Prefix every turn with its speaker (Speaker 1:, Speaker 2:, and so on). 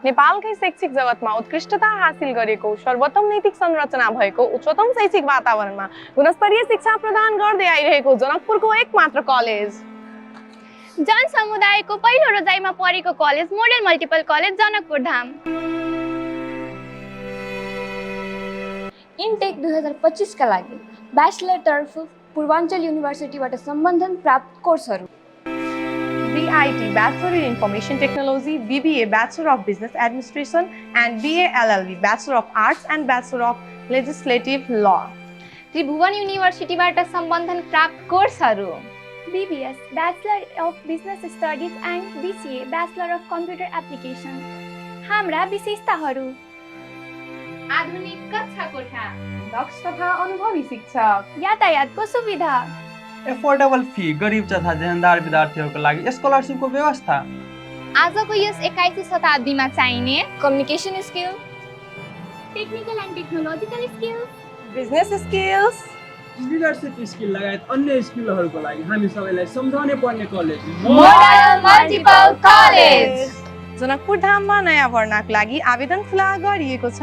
Speaker 1: नेपालकै शैक्षिक जगतमा उत्कृष्टता हासिल गरेको सर्वोत्तम नैतिक संरचना भएको उच्चतम शैक्षिक वातावरणमा गुणस्तरीय शिक्षा प्रदान गर्दै आइरहेको जनकपुरको एकमात्र कलेज।
Speaker 2: जनसमुदायको पहिलो रोजाइमा परेको college model multiple college Janakpur Dham.
Speaker 3: Intake 2025 का लागि ब्याचलर तर्फ पूर्वाञ्चल युनिभर्सिटीबाट सम्बन्धन प्राप्त कोर्सहरू
Speaker 1: BIT Bachelor in Information Technology, BBA Bachelor of Business Administration and BALLB Bachelor of Arts and Bachelor of Legislative Law.
Speaker 2: Tribhuvan युनिभर्सिटीबाट सम्बन्धन प्राप्त कोर्सहरू
Speaker 4: BBS Bachelor of Business Studies and BCA Bachelor of Computer Application। हाम्रा विशेषताहरू
Speaker 2: आधुनिक कक्षा कोठा,
Speaker 1: दक्ष तथा अनुभवी शिक्षक,
Speaker 4: यातायातको सुविधा,
Speaker 5: एफोर्डेबल फी, गरिब तथा देनदार विद्यार्थीहरूको लागि स्कलरशिपको व्यवस्था।
Speaker 2: आजको यस 21औं शताब्दीमा चाहिने
Speaker 3: communication skill,
Speaker 4: technical and technological skills,
Speaker 1: business skills,
Speaker 6: leadership skill लगायत अन्य स्किलहरूको लागि हामी सबैलाई सम्झाउने पर्ने college
Speaker 2: model multiple college.
Speaker 1: Janakpur धाममा नयाँ भर्नाको लागि आवेदन खुला गरिएको छ।